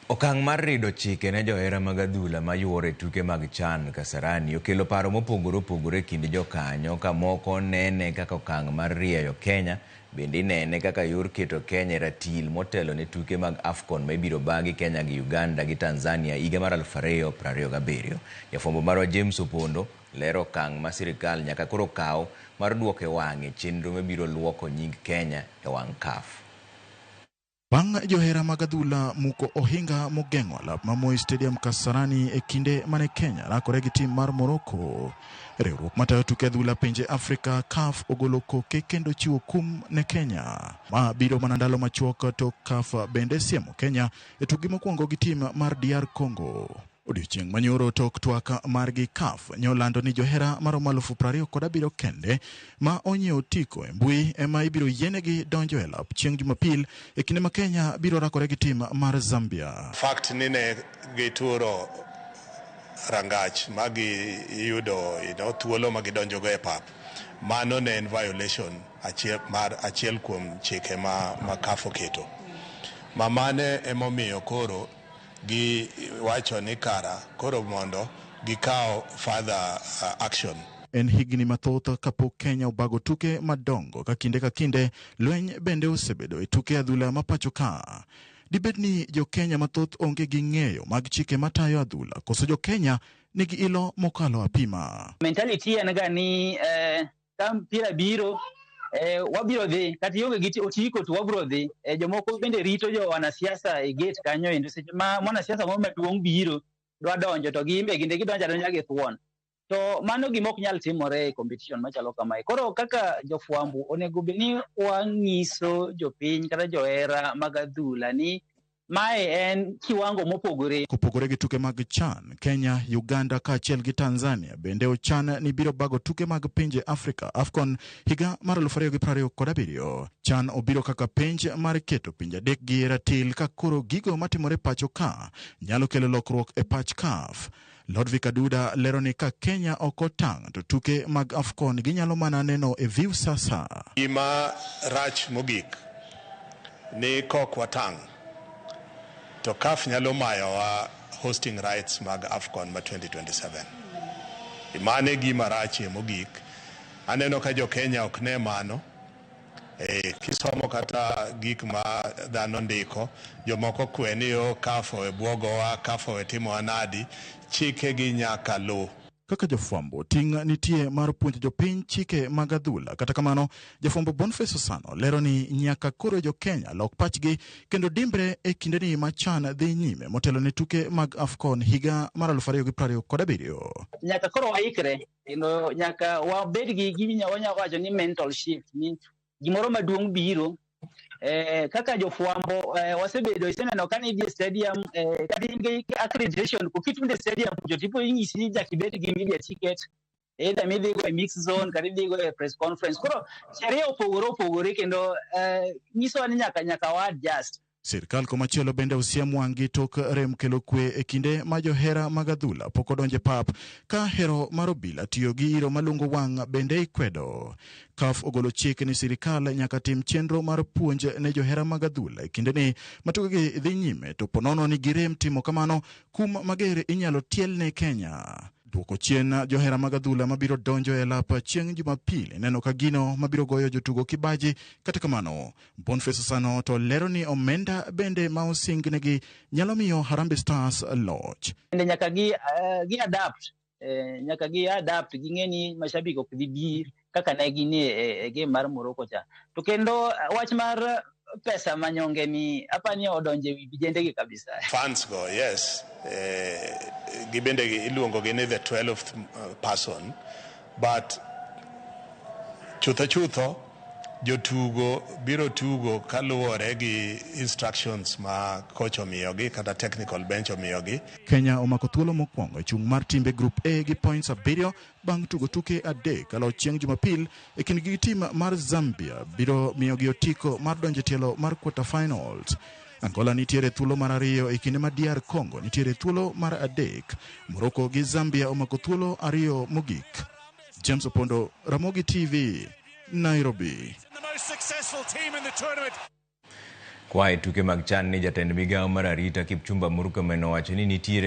Okang' mar rido chike ne johera mag adhula ma yuoro e tuke mag CHAN Kasarani okelo paro mopogore opogore e kind jokanyo ka moko nene kaka okang' mar rieyo Kenya, bende inene kaka yor keto Kenya e ratil motelo ne tuke mag AFCON ma ibiro bagi Kenya gi Uganda gi Tanzania higa mar 2027. Jafwambo marwa James Opondo lero okang' ma sirkal nyaka koro kaw mar duoko e wang'e chenro mabiro luoko nying Kenya e wang' CAF. Bang' johera mag adhula muko ohinga mogeng'o alap ma Moi Stadium Kasarani e kinde mane Kenya rakore gi tim mar Morocco. Riwruok matayo tuke adhula pinje Afrika CAF ogolo koke kendo chiwo kum ne Kenya. Ma biro mana ndalo machuok tok CAF bende siemo Kenya e tukgi mokwongo gi tim mar DR Congo. Odiochieng' manyoro tok twak margi CAF nyolando ni johera maromo 27,000 kende ma onyiewo otiko e mbui ema ibiro yienegi donjo e lap chieng' Jumapil e kinde ma Kenya biro rakore gi tim mar Zambia. Fact ni ne gituro rangach ma giyudo thuolo ma gidonjogo e pap, mano ne en violation achiel, mar achiel kuom chike ma CAF oketo. Ma mane emomiyo koro giwacho ni kara koro mondo gikaw further action. En higni mathoth kapok Kenya obago tuke madongo ka kinde ka kinde lweny bende osebedo e tuke adhula ma pacho ka. Dibed ni jo Kenya mathoth onge gi ng'eyo mag chike matayo adhula koso jo Kenya nigi ilo mokalo apima. Mentality en ga ni ka mpira biro wabiro dhi kata ionge gi otiko to wabiro dhi. Jomoko bende rito jo wanasiasa e gate kanyo endo seche ma mwanasiasa moro maduong' biro dwa donjo to gin be ginde gidonjo adonja gi thuon. To mano gima ok nyal timore e competition machalo kamae. Koro kaka jofwambo onego bed ni wang'iso jopiny kata johera mag adhula ni mae en kiwango mopogore. Kopogore gi tuke mag CHAN, Kenya, Uganda kaachiel gi Tanzania bende ochan ni biro bago tuke mag pinje Afrika AFCON higa mar 2027. CHAN obiro kaka penj mar keto pinje adek gi e ratil ka koro gigo matimore pacho ka nyalo kelo lokruok e pach CAF. Lordvick Aduda lero ni ka Kenya ok otang' to tuke mag AFCON ginyalo mana neno e Viusasa. Gima rach mogik ni kok watang' to CAF nyalo mayowa hosting rights mag AFCON ma 2027. Mano e gima rachie mogik. Aneno ka jo Kenya ok ne mano. Kisomo kata gik ma dhano ndiko, jomoko kwe ni o CAF owe buogowa, CAF owe timowa nadi, chike gi nyaka luw. Kaka jofwambo, ting' nitie mar puonjo jopiny chike mag adhula. Kata kamano, jafwambo Boniface Osano lero ni nyaka koro jo Kenya lok pachgi kendo dimbre e kindeni ma CHAN dhi nyime motelo ne tuke mag AFCON higa mar 2027. Nyaka koro waikre kendo nyaka wabed gi gima wanyalo wacho ni mental shift ni gimoro maduong' biro. Kaka jofwambo wasebedo iseneno ka nidhi e stadium kata in gi accreditation koketi e stadium to tipo inyisi ni nyaka ibed gi media ticket either midhigo e mix zone kata idhigo e press conference. Koro sheria opogore opogore kendo nyisowa ni nyaka wa adjust. Sirkal komachielo bende osiem wang'gi tok rem kelo kwe e kinde ma johera mag adhula pok odonjo e pap ka hero mar obila tiyo gi iro malungo wang' bende ikwedo. CAF ogolo chik ni sirkal nyaka tim chenro mar puonj ne johera mag adhula e kindeni ma tukegi dhi nyime to ponono ni girem timo kamano kum mager inyalo tiel ne Kenya. Duoko chien johera mag adhula mabiro donjo e lap chieng' Jumapil neno ka gino mabiro goyo jotugo kibaji. Kata kamano, Boniface Osano to lero ni omenda bende ma osingnegi nyalo miyo Harambee Stars loch. Bende nyaka gi adapt, nyaka gi adapt ging'e ni mashabiki ok dhi bi kaka ne gin e game mar Morocco cha. To kendo wach mar pesa manyonge ni apani odonje wi vijende gi kabisa. Fans go, yes, gibende iluongo gi ni the 12th person, but chutho chutho jotugo biro tugo kaluwore gi instructions ma coach omiyogi kata technical bench omiyogi. Kenya omako thuolo mokwongo e chung' mar timbe Group A gi points 7 bang' tugo tuke 3 kalo chieng' Jumapil e kindgi gi tim mar Zambia biro miyogi otiko mar donjo e tielo mar quarter finals. Angola nitiere thuolo mar 2 e kinde ma DR Congo nitiere thuolo mar 3. Morocco gi Zambia omako thuolo 2 mogik. James Opondo, Ramogi TV, Nairobi. Kwa e tuke mag CHAN ni jatend migao mar arita Kipchumba Murkomen owacho ni nitiere